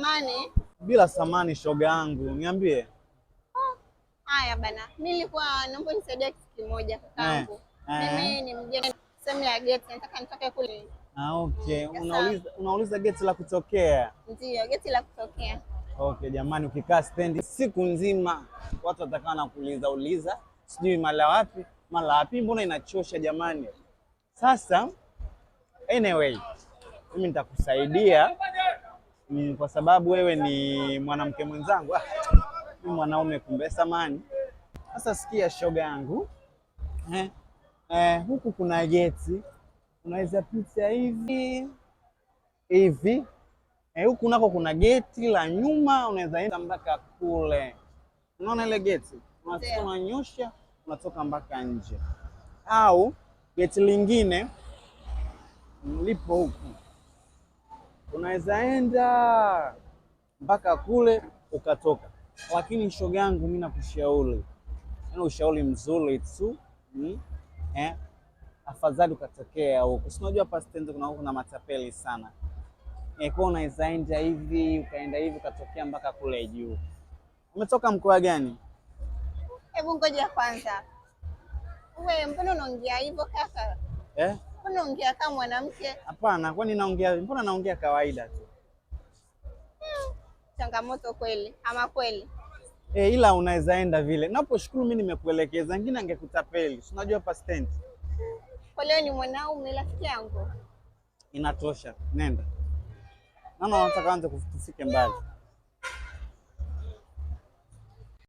Samani. Bila samani, shoga yangu, niambie. Haya bana, mimi nilikuwa naomba unisaidie kitu kimoja kakaangu. Eh, eh. Mimi ni mgeni sehemu ya geti, nataka nitoke kule. Ah, okay. Sasa- Unauliza geti la kutokea. Ndio, geti la kutokea. Okay, jamani, ukikaa stendi siku nzima watu watakaa na kuuliza uliza, sijui mala wapi mala wapi, mbona inachosha jamani. Sasa anyway, mimi nitakusaidia kwa sababu wewe ni mwanamke mwenzangu. Ah, mimi mwanaume kumbe, samani. Sasa sikia shoga yangu eh, huku kuna geti unaweza pita hivi hivi. Huku nako kuna geti la nyuma unaweza enda mpaka kule. Unaona ile geti? Unafika Ndio. unanyosha unatoka mpaka nje. Au geti lingine lipo huku, unaweza enda mpaka kule ukatoka. Lakini shoga yangu, mimi nakushauri, yaani ushauri mzuri tu eh, afadhali ukatokea huku. Si unajua hapa stendi kuna matapeli sana. Kwa unaweza enda hivi ukaenda hivi ukatokea mpaka kule juu. Umetoka mkoa gani? Hebu ngoja kwanza. Wewe mbona unaongea hivyo kaka? Eh? Mbona unaongea kama mwanamke? Hapana, kwani naongea, mbona naongea kawaida tu. Changamoto kweli, ama kweli? Ila unaweza enda vile. Naposhukuru mimi nimekuelekeza, ngine angekutapeli. Si unajua hapa stendi. Kwa leo ni mwanaume rafiki yangu. Inatosha, nenda. Naona wanataka anze kufike mbali.